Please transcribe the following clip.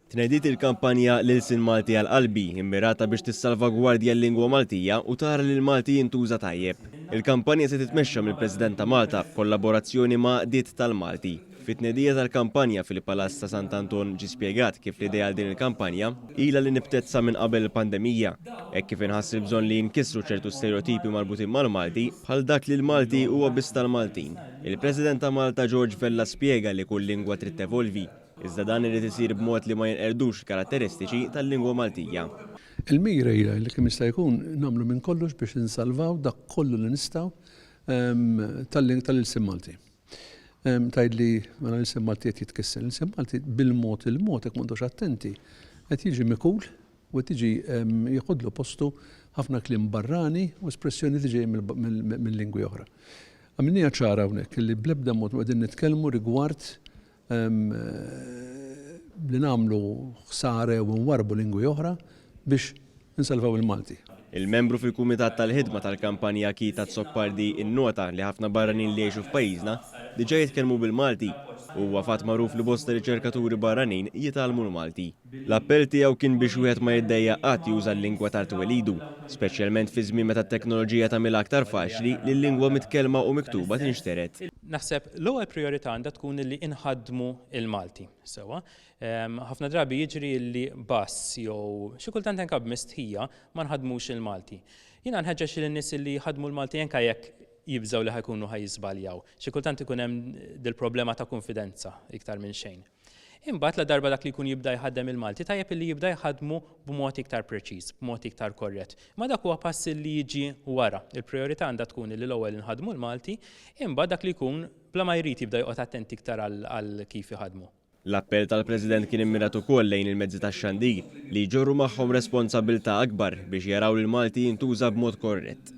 Tnediet il-kampanja L-Ilsien Malti għal Qalbi, immirata biex tissalvagwardja l-lingwa Maltija u tara li l-Malti jintuża tajjeb. Il-kampanja se titmexxa mill-President ta' Malta b'kollaborazzjoni ma' għaqdiet tal-Malti. Fit-tnedija tal-kampanja fil-Palazz ta' Sant'Anton ġie spjegat kif l-idea għal din il-kampanja ilha li nibtet sa minn qabel il-pandemija, hekk kif inħass il-bżonn li jinkisru ċertu stereotipi marbutin mal-Malti bħal dak li l-Malti huwa biss tal-Maltin. Il-President ta' Malta George Vella spjega li kull lingwa trid tevolvi. Iżda dan irid isir b'mod li ma jinqerdux il-karatteristiċi tal-lingwa Maltija. Il-mira hija li kemm jista' jkun nagħmlu minn kollox biex insalvaw dak kollu li nistgħu tal-ilsien Malti. Tgħidli mela l-ilsien Malti qed jitkisser. L-ilsien Malti bil-mod il-mod jekk ma noqgħodux attenti qed jiġi mikul u qed jiġi jeħodlu postu ħafna kliem barrani u espressjonijiet li ġejjin minn lingwi oħra. Għamilniha ċara hawnhekk li bl-ebda mod ma qegħdin nitkellmu rigward li nagħmlu ħsara jew inwarrbu lingwi oħra biex insalvaw il-Malti. Il-membru fil-Kumitat tal-Ħidma tal-kampanja Keith Azzopardi innota li ħafna barranin li jgħixu f'pajjiżna diġà jitkellmu bil-Malti u huwa fatt magħruf li bosta riċerkaturi barranin jitgħallmu l-Malti. L-appell tiegħu kien biex wieħed ma jiddejjaq qatt juża l-lingwa ta' twelidu, speċjalment fi żmien meta t-teknoloġija tagħmilha aktar faċli li l-lingwa mitkellma u miktuba tinxtered. Naħseb l-ewwel prijorità għandha tkun li inħaddmu l-Malti, sewwa. Ħafna drabi jiġri li bass jew xi kultant anke b'mistħija ma nħaddmux il-Malti. Jiena nħeġġeġ lin-nies li jħaddmu l-Malti anke jekk jibżgħu li ħa jkunu ħa jiżbaljaw. Xi kultant ikun hemm dil-problema ta' kunfidenza iktar minn xejn. Imbagħad ladarba dak li jkun jibda jħaddem il-Malti, tajjeb illi jibda jħaddmu b'mod iktar preċiż, b'mod iktar korrett. Imma dak huwa pass illi jiġi wara. Il-prijorità għandha tkun illi l-ewwel inħaddmu l-Malti, imbagħad dak li jkun bla ma jrid jibda joqgħod attent iktar għal kif iħaddmu. L-appell tal-President kien immirat ukoll lejn il-mezzi tax-xandir li jġorru magħhom responsabbiltà akbar biex jaraw li l-Malti jintuża b'mod korrett.